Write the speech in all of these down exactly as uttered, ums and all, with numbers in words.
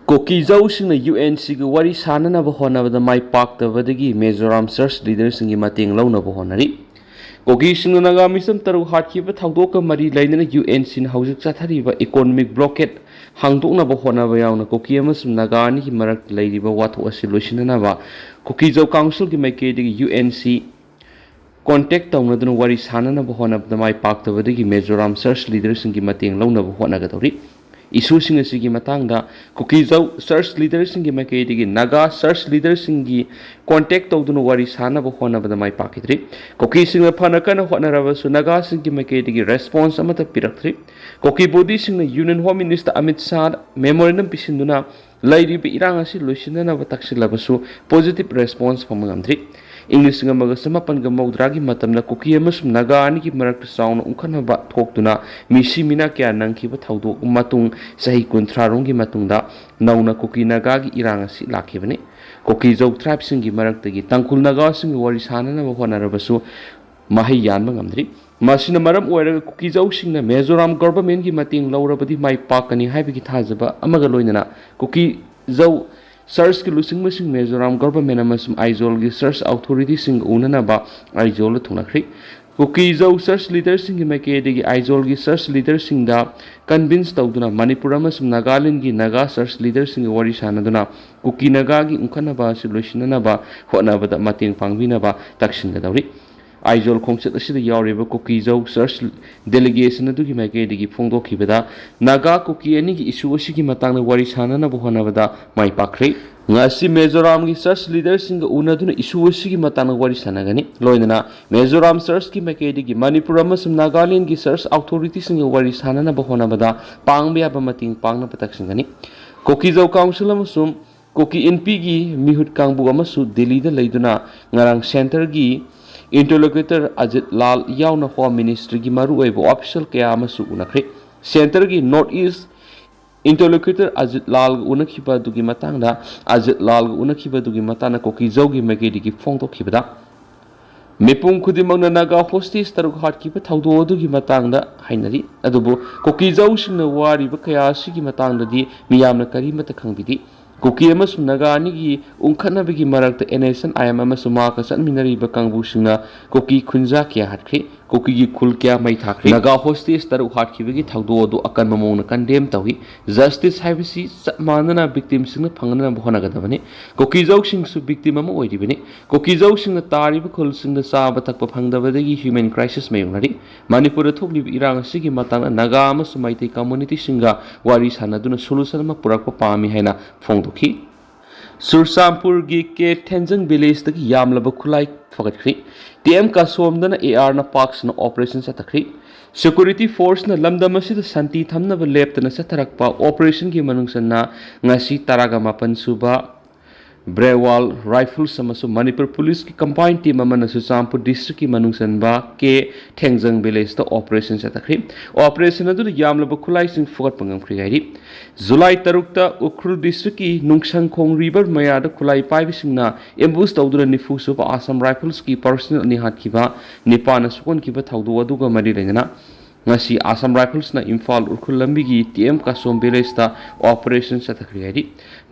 ꯀꯨꯀꯤꯖꯧꯁꯤꯡꯅ U N ꯁꯤꯒ ꯋꯥꯔꯤ ꯁꯥꯅꯅꯕ ꯍꯣꯠꯅꯕꯗ ꯃꯥꯏ ꯄꯥꯛꯇꯕꯗꯒꯤ ꯃꯤꯖꯣꯔꯥꯝ ꯆꯔꯆ ꯂꯤꯗꯔꯁꯤꯡꯒꯤ ꯃꯇꯦꯡ ꯂꯧꯅꯕ ꯍꯣꯠꯅꯔꯤ꯫ ꯀꯨꯀꯤꯁꯤꯡꯅ ꯅꯥꯒꯥ ꯃꯤꯆꯝ ꯇꯔꯨꯛ ꯍꯥꯠꯈꯤꯕ ꯊꯧꯗꯣꯛꯀ ꯃꯔꯤ ꯂꯩꯅꯅ ꯌꯨ ꯑꯦꯟ ꯁꯤꯅ ꯍꯧꯖꯤꯛ ꯆꯠꯊꯔꯤꯕ ꯏꯀꯣꯅꯣꯃꯤꯛ ꯕ꯭ꯂꯣꯀꯦꯠ ꯍꯥꯡꯗꯣꯛꯅꯕ ꯍꯣꯠꯅꯕ ꯌꯥꯎꯅ ꯀꯨꯀꯤ ꯑꯃꯁꯨꯡ ꯅꯥꯒꯥ ꯑꯅꯤꯒꯤ ꯃꯔꯛꯇ ꯂꯩꯔꯤꯕ ꯋꯥꯊꯣꯛ ꯑꯁꯤ ꯂꯣꯏꯁꯤꯟꯅꯅꯕ ꯀꯨꯀꯤꯖꯧ ꯀꯥꯎꯟꯁꯤꯜꯒꯤ ꯃꯥꯏꯀꯩꯗꯒꯤ ꯌꯨ ꯑꯦꯟ ꯁꯤ ꯀꯣꯟꯇꯦꯛ ꯇꯧꯅꯗꯨꯅ ꯋꯥꯔꯤ ꯁꯥꯅꯅꯕ ꯍꯣꯠꯅꯕꯗ ꯃꯥꯏ ꯄꯥꯛꯇꯕꯗꯒꯤ ꯃꯤꯖꯣꯔꯥꯝ ꯆꯔꯆ ꯂꯤꯗꯔꯁꯤꯡꯒꯤ ꯃꯇꯦꯡ ꯂꯧꯅꯕ ꯍꯣꯠꯅꯒꯗꯧꯔꯤ꯫ ꯏꯁꯨꯁꯤꯡ ꯑꯁꯤꯒꯤ ꯃꯇꯥꯡꯗ ꯀꯨꯀꯤꯖꯧ ꯆꯔꯆ ꯂꯤꯗꯔꯁꯤꯡꯒꯤ ꯃꯥꯏꯀꯩꯗꯒꯤ ꯅꯥꯒꯥ ꯆꯔꯆ ꯂꯤꯗꯔꯁꯤꯡꯒꯤ ꯀꯣꯟꯇꯦꯛ ꯇꯧꯗꯨꯅ ꯋꯥꯔꯤ ꯁꯥꯅꯕ ꯍꯣꯠꯅꯕꯗ ꯃꯥꯏ ꯄꯥꯛꯈꯤꯗ꯭ꯔꯤ꯫ ꯀꯨꯀꯤꯁꯤꯡꯅ ꯐꯅ ꯀꯟꯅ ꯍꯣꯠꯅꯔꯕꯁꯨ ꯅꯥꯒꯥꯁꯤꯡꯒꯤ ꯃꯥꯏꯀꯩꯗꯒꯤ ꯔꯦꯁꯄꯣꯟꯁ ꯑꯃꯠꯇ ꯄꯤꯔꯛꯇ꯭ꯔꯤ꯫ ꯀꯨꯀꯤ ꯕꯣꯗꯤꯁꯤꯡꯅ ꯌꯨꯅꯤꯌꯟ ꯍꯣꯝ ꯃꯤꯅꯤꯁꯇꯔ ꯑꯃꯤꯠ ꯁꯥꯍꯗ ꯃꯦꯃꯣꯔꯦꯟꯗꯝ ꯄꯤꯁꯤꯟꯗꯨꯅ ꯂꯩꯔꯤꯕ ꯏꯔꯥꯡ ꯑꯁꯤ ꯂꯣꯏꯁꯤꯟꯅꯅꯕ ꯇꯛꯁꯤꯜꯂꯕꯁꯨ ꯄꯣꯖꯤꯇꯤꯚ ꯔꯦꯁꯄꯣꯟꯁ ꯐꯪꯕ ꯉꯝꯗ꯭ꯔꯤ꯫ ꯏꯪ ꯂꯤꯁꯤꯡ ꯑꯃꯒ ꯆꯃꯥꯄꯟꯒ ꯃꯧꯗ꯭ꯔꯥꯒꯤ ꯃꯇꯝꯗ ꯀꯨꯀꯤ ꯑꯃꯁꯨꯡ ꯅꯥꯒꯥ ꯑꯅꯤꯒꯤ ꯃꯔꯛꯇ ꯆꯥꯎꯅ ꯎꯪꯈꯠꯅꯕ ꯊꯣꯛꯇꯨꯅ ꯃꯤꯁꯤ ꯃꯤꯅꯥ ꯀꯌꯥ ꯅꯪꯈꯤꯕ ꯊꯧꯗꯣꯛ ꯃꯇꯨꯡ ꯆꯍꯤ ꯀꯨꯟꯊ꯭ꯔꯥ ꯔꯣꯝꯒꯤ ꯃꯇꯨꯡꯗ ꯅꯧꯅ ꯀꯨꯀꯤ ꯅꯥꯒꯥꯒꯤ ꯏꯔꯥꯡ ꯑꯁꯤ ꯂꯥꯛꯈꯤꯕꯅꯤ꯫ ꯀꯨꯀꯤꯖꯧ ꯇ꯭ꯔꯥꯏꯕꯁꯤꯡꯒꯤ ꯃꯔꯛꯇꯒꯤ ꯇꯥꯡꯈꯨꯜ ꯅꯥꯒꯥꯁꯤꯡꯒ ꯋꯥꯔꯤ ꯁꯥꯅꯅꯕ ꯍꯣꯠꯅꯔꯕꯁꯨ ꯃꯍꯩ ꯌꯥꯟꯕ ꯉꯝꯗ꯭ꯔꯤ꯫ ꯃꯁꯤꯅ ꯃꯔꯝ ꯑꯣꯏꯔꯒ ꯀꯨꯀꯤꯖꯧꯁꯤꯡꯅ ꯃꯤꯖꯣꯔꯥꯝ ꯒꯣꯚꯔꯟꯃꯦꯟꯒꯤ ꯃꯇꯦꯡ ꯂꯧꯔꯕꯗꯤ ꯃꯥꯏ ꯄꯥꯛꯀꯅꯤ ꯍꯥꯏꯕꯒꯤ ꯊꯥꯖꯕ ꯑꯃꯒ ꯂꯣꯏꯅꯅ ꯀꯨꯀꯤꯖꯧ ꯆꯔꯆꯀꯤ ꯂꯨꯆꯤꯡꯕꯁꯤꯡ ꯃꯤꯖꯣꯔꯥꯝ ꯒꯣꯚꯔꯟꯃꯦꯟ ꯑꯃꯁꯨꯡ ꯑꯥꯏꯖꯣꯜꯒꯤ ꯆꯔꯆ ꯑꯣꯊꯣꯔꯤꯇꯤꯁꯤꯡꯒ ꯎꯅꯅꯕ ꯑꯥꯏꯖꯣꯜꯗ ꯊꯨꯡꯂꯈ꯭ꯔꯤ꯫ ꯀꯨꯀꯤꯖꯧ ꯆꯔꯆ ꯂꯤꯗꯔꯁꯤꯡꯒꯤ ꯃꯥꯏꯀꯩꯗꯒꯤ ꯑꯥꯏꯖꯣꯜꯒꯤ ꯆꯔꯆ ꯂꯤꯗꯔꯁꯤꯡꯗ ꯀꯟꯚꯤꯟꯁ ꯇꯧꯗꯨꯅ ꯃꯅꯤꯄꯨꯔ ꯑꯃꯁꯨꯡ ꯅꯥꯒꯥꯂꯦꯟꯒꯤ ꯅꯥꯒꯥ ꯆꯔꯆ ꯂꯤꯗꯔꯁꯤꯡꯒ ꯋꯥꯔꯤ ꯁꯥꯅꯗꯨꯅ ꯀꯨꯀꯤ ꯅꯥꯒꯥꯒꯤ ꯎꯪꯈꯠꯅꯕ ꯑꯁꯤ ꯂꯣꯏꯁꯤꯟꯅꯅꯕ ꯍꯣꯠꯅꯕꯗ ꯃꯇꯦꯡ ꯄꯥꯡꯕꯤꯅꯕ ꯇꯛꯁꯤꯟꯒꯗꯧꯔꯤ꯫ ꯑꯥꯏꯖꯣꯜ ꯈꯣꯡꯆꯠ ꯑꯁꯤꯗ ꯌꯥꯎꯔꯤꯕ ꯀꯨꯀꯤꯖꯧ ꯆꯔꯆ ꯗꯦꯂꯤꯒꯦꯁꯟ ꯑꯗꯨꯒꯤ ꯃꯥꯏꯀꯩꯗꯒꯤ ꯐꯣꯡꯗꯣꯛꯈꯤꯕꯗ ꯅꯥꯒꯥ ꯀꯨꯀꯤ ꯑꯅꯤꯒꯤ ꯏꯁꯨ ꯑꯁꯤꯒꯤ ꯃꯇꯥꯡꯗ ꯋꯥꯔꯤ ꯁꯥꯅꯅꯕ ꯍꯣꯠꯅꯕꯗ ꯃꯥꯏ ꯄꯥꯛꯈ꯭ꯔꯦ꯫ ꯉꯁꯤ ꯃꯤꯖꯣꯔꯥꯝꯒꯤ ꯆꯔꯆ ꯂꯤꯗꯔꯁꯤꯡꯒ ꯎꯅꯗꯨꯅ ꯏꯁꯨ ꯑꯁꯤꯒꯤ ꯃꯇꯥꯡꯗ ꯋꯥꯔꯤ ꯁꯥꯅꯒꯅꯤ꯫ ꯂꯣꯏꯅꯅ ꯃꯤꯖꯣꯔꯥꯝ ꯆꯔꯆꯀꯤ ꯃꯥꯏꯀꯩꯗꯒꯤ ꯃꯅꯤꯄꯨꯔ ꯑꯃꯁꯨꯡ ꯅꯥꯒꯥꯂꯦꯟꯒꯤ ꯆꯔꯆ ꯑꯣꯊꯣꯔꯤꯇꯤꯁꯤꯡꯒ ꯋꯥꯔꯤ ꯁꯥꯅꯅꯕ ꯍꯣꯠꯅꯕꯗ ꯄꯥꯡꯕ ꯌꯥꯕ ꯃꯇꯦꯡ ꯄꯥꯡꯅꯕ ꯇꯛꯁꯤꯟꯒꯅꯤ꯫ ꯀꯨꯀꯤꯖꯧ ꯀꯥꯎꯟꯁꯤꯜ ꯑꯃꯁꯨꯡ ꯀꯨꯀꯤ ꯏꯟꯄꯤꯒꯤ ꯃꯤꯍꯨꯠ ꯀꯥꯡꯕꯨ ꯑꯃꯁꯨ ꯗꯤꯜꯂꯤꯗ ꯂꯩꯗꯨꯅ ꯉꯔꯥꯡ ꯁꯦꯟꯇꯔꯒꯤ ꯏꯟꯇꯔꯂꯣꯀ꯭ꯌꯨꯇꯔ ꯑꯖꯤꯠ ꯂꯥꯜ ꯌꯥꯎꯅ ꯍꯣꯝ ꯃꯤꯅꯤꯁꯇ꯭ꯔꯤꯒꯤ ꯃꯔꯨꯑꯣꯏꯕ ꯑꯣꯐꯤꯁꯤꯌꯦꯜ ꯀꯌꯥ ꯑꯃꯁꯨ ꯎꯅꯈ꯭ꯔꯦ꯫ ꯁꯦꯟꯇꯔꯒꯤ ꯅꯣꯔꯠ ꯏꯁ ꯏꯟꯇꯔꯂꯣꯀ꯭ꯌꯨꯇꯔ ꯑꯖꯤꯠ ꯂꯥꯜꯒ ꯎꯅꯈꯤꯕ ꯑꯗꯨꯒꯤ ꯃꯇꯥꯡꯗ, ꯑꯖꯤꯠ ꯂꯥꯜꯒ ꯎꯅꯈꯤꯕ ꯑꯗꯨꯒꯤ ꯃꯇꯥꯡꯗ ꯀꯨꯀꯤꯖꯧꯒꯤ ꯃꯥꯏꯀꯩꯗꯒꯤ ꯐꯣꯡꯗꯣꯛꯈꯤꯕꯗ, ꯃꯤꯄꯨꯝ ꯈꯨꯗꯤꯡꯃꯛꯅ ꯅꯥꯒꯥ ꯍꯣꯁꯇꯦꯖ ꯇꯔꯨꯛ ꯍꯥꯠꯈꯤꯕ ꯊꯧꯗꯣꯛ ꯑꯗꯨꯒꯤ ꯃꯇꯥꯡꯗ ꯍꯥꯏꯅꯔꯤ, ꯑꯗꯨꯕꯨ ꯀꯨꯀꯤ ꯖꯧꯁꯤꯡꯅ ꯋꯥꯔꯤꯕ ꯀꯌꯥ ꯑꯁꯤꯒꯤ ꯃꯇꯥꯡꯗꯗꯤ ꯃꯤꯌꯥꯝꯅ ꯀꯔꯤꯃꯠꯇ ꯈꯪꯕꯤꯗꯦ꯫ ꯀꯨꯀꯤ ꯑꯃꯁꯨꯡ ꯅꯥꯒꯥ ꯑꯅꯤꯒꯤ ꯎꯪꯈꯠꯅꯕꯒꯤ ꯃꯔꯛꯇ N S N I M ꯑꯃꯁꯨꯡ ꯃꯍꯥꯛꯀ ꯆꯠꯃꯤꯟꯅꯔꯤꯕ ꯀꯥꯡꯕꯨꯁꯤꯡꯅ ꯀꯨꯀꯤ ꯈꯨꯟꯖꯥ ꯀꯌꯥ ꯍꯥꯠꯈ꯭ꯔꯦ, ꯀꯨꯀꯤꯒꯤ ꯈꯨꯜ ꯀꯌꯥ ꯃꯩ ꯊꯥꯈ꯭ꯔꯦ꯫ ꯅꯥꯒꯥ ꯍꯣꯁꯇꯦꯖ ꯇꯔꯨꯛ ꯍꯥꯠꯈꯤꯕꯒꯤ ꯊꯧꯗꯣꯛ ꯑꯗꯨ ꯑꯀꯟꯕ ꯃꯑꯣꯡꯗ ꯀꯟꯗꯦꯝ ꯇꯧꯏ꯫ ꯖꯁꯇꯤꯁ ꯍꯥꯏꯕꯁꯤ ꯆꯞ ꯃꯥꯟꯅꯅ ꯚꯤꯛꯇꯤꯝꯁꯤꯡꯅ ꯐꯪꯅꯅꯕ ꯍꯣꯠꯅꯒꯗꯕꯅꯤ꯫ ꯀꯨꯀꯤ ꯖꯧꯁꯤꯡꯁꯨ ꯚꯤꯛꯇꯤꯝ ꯑꯃ ꯑꯣꯏꯔꯤꯕꯅꯤ꯫ ꯀꯨꯀꯤ ꯖꯧꯁꯤꯡꯅ ꯇꯥꯔꯤꯕ ꯈꯨꯜꯁꯤꯡꯗ ꯆꯥꯕ ꯊꯛꯄ ꯐꯪꯗꯕꯗꯒꯤ ꯍ꯭ꯌꯨꯃꯦꯟ ꯀ꯭ꯔꯥꯏꯁꯤꯁ ꯃꯥꯌꯣꯛꯅꯔꯤ꯫ ꯃꯅꯤꯄꯨꯔꯗ ꯊꯣꯛꯂꯤꯕ ꯏꯔꯥꯡ ꯑꯁꯤꯒꯤ ꯃꯇꯥꯡꯗ ꯅꯥꯒꯥ ꯑꯃꯁꯨꯡ ꯃꯩꯇꯩ ꯀꯝꯃꯨꯅꯤꯇꯤꯁꯤꯡꯒ ꯋꯥꯔꯤ ꯁꯥꯟꯅꯗꯨꯅ ꯁꯣꯂꯨꯁꯟ ꯑꯃ ꯄꯨꯔꯛꯄ ꯄꯥꯝꯃꯤ ꯍꯥꯏꯅ ꯐꯣꯡꯗꯣꯛꯈꯤ꯫ ꯆꯨꯔꯆꯥꯟꯄꯨꯔꯒꯤ ꯀꯦ ꯊꯦꯟꯖꯪ ꯚꯤꯂꯦꯖꯇꯒꯤ ꯌꯥꯝꯂꯕ ꯈꯨꯠꯂꯥꯏ ꯐꯒꯠꯈ꯭ꯔꯤ꯫ ꯇꯤ ꯑꯦꯝ ꯀꯥꯁꯣꯝꯗꯅ ꯑꯦ ꯑꯥꯔꯅ ꯄꯥꯛ ꯁꯟꯅ ꯑꯣꯄꯔꯦꯁꯟ ꯆꯠꯊꯈ꯭ꯔꯤ꯫ ꯁꯦꯀ꯭ꯌꯨꯔꯤꯇꯤ ꯐꯣꯔꯁꯅ ꯂꯝꯗꯝ ꯑꯁꯤꯗ ꯁꯥꯟꯇꯤ ꯊꯝꯅꯕ ꯂꯦꯞꯇꯅ ꯆꯠꯊꯔꯛꯄ ꯑꯣꯄꯔꯦꯁꯟꯒꯤ ꯃꯅꯨꯡ ꯆꯟꯅ ꯉꯁꯤ ꯇꯔꯥꯒ ꯃꯥꯄꯟ ꯁꯨꯕ ꯕ꯭ꯔꯦꯋꯥꯜ ꯔꯥꯏꯐꯜꯁ ꯑꯃꯁꯨꯡ ꯃꯅꯤꯄꯨꯔ ꯄꯨꯂꯤꯁꯀꯤ ꯀꯝꯕꯥꯏꯟ ꯇꯤꯝ ꯑꯃꯅ ꯆꯨꯔꯆꯥꯟꯄꯨꯔ ꯗꯤꯁꯇ꯭ꯔꯤꯛꯀꯤ ꯃꯅꯨꯡ ꯆꯟꯕ ꯀꯦ ꯊꯦꯡꯖꯪ ꯚꯤꯂꯦꯖꯇ ꯑꯣꯄꯔꯦꯁꯟ ꯆꯠꯊꯈ꯭ꯔꯤ꯫ ꯑꯣꯄꯔꯦꯁꯟ ꯑꯗꯨꯗ ꯌꯥꯝꯂꯕ ꯈꯨꯠꯂꯥꯏꯁꯤꯡ ꯐꯨꯒꯠꯄ ꯉꯝꯈ꯭ꯔꯦ ꯍꯥꯏꯔꯤ꯫ ꯖꯨꯂꯥꯏ ꯇꯔꯨꯛꯇ ꯎꯈ꯭ꯔꯨꯜ ꯗꯤꯁꯇ꯭ꯔꯤꯛꯀꯤ ꯅꯨꯡꯁꯪꯈꯣꯡ ꯔꯤꯚꯔ ꯃꯌꯥꯗ ꯈꯨꯠꯂꯥꯏ ꯄꯥꯏꯕꯁꯤꯡꯅ ꯑꯦꯝꯕꯨꯁ ꯇꯧꯗꯨꯅ ꯅꯤꯐꯨ ꯁꯨꯕ ꯑꯥꯁꯥꯝ ꯔꯥꯏꯐꯜꯁꯀꯤ ꯄꯔꯁꯅꯦꯜ ꯑꯅꯤ ꯍꯥꯠꯈꯤꯕ, ꯅꯤꯄꯥꯟꯅ ꯁꯣꯛꯍꯟꯈꯤꯕ ꯊꯧꯗꯣꯛ ꯑꯗꯨꯒ ꯃꯔꯤ ꯂꯩꯅꯅ ꯉꯁꯤ ꯑꯥꯁꯥꯝ ꯔꯥꯏꯐꯜꯁꯅ ꯏꯝꯐꯥꯜ ꯎꯈ꯭ꯔꯨꯜ ꯂꯝꯕꯤꯒꯤ ꯇꯤ ꯑꯦꯝ ꯀꯥꯁꯣꯝ ꯚꯤꯂꯦꯖꯇ ꯑꯣꯄꯔꯦꯁꯟ ꯆꯠꯊꯈ꯭ꯔꯦ ꯍꯥꯏꯔꯤ꯫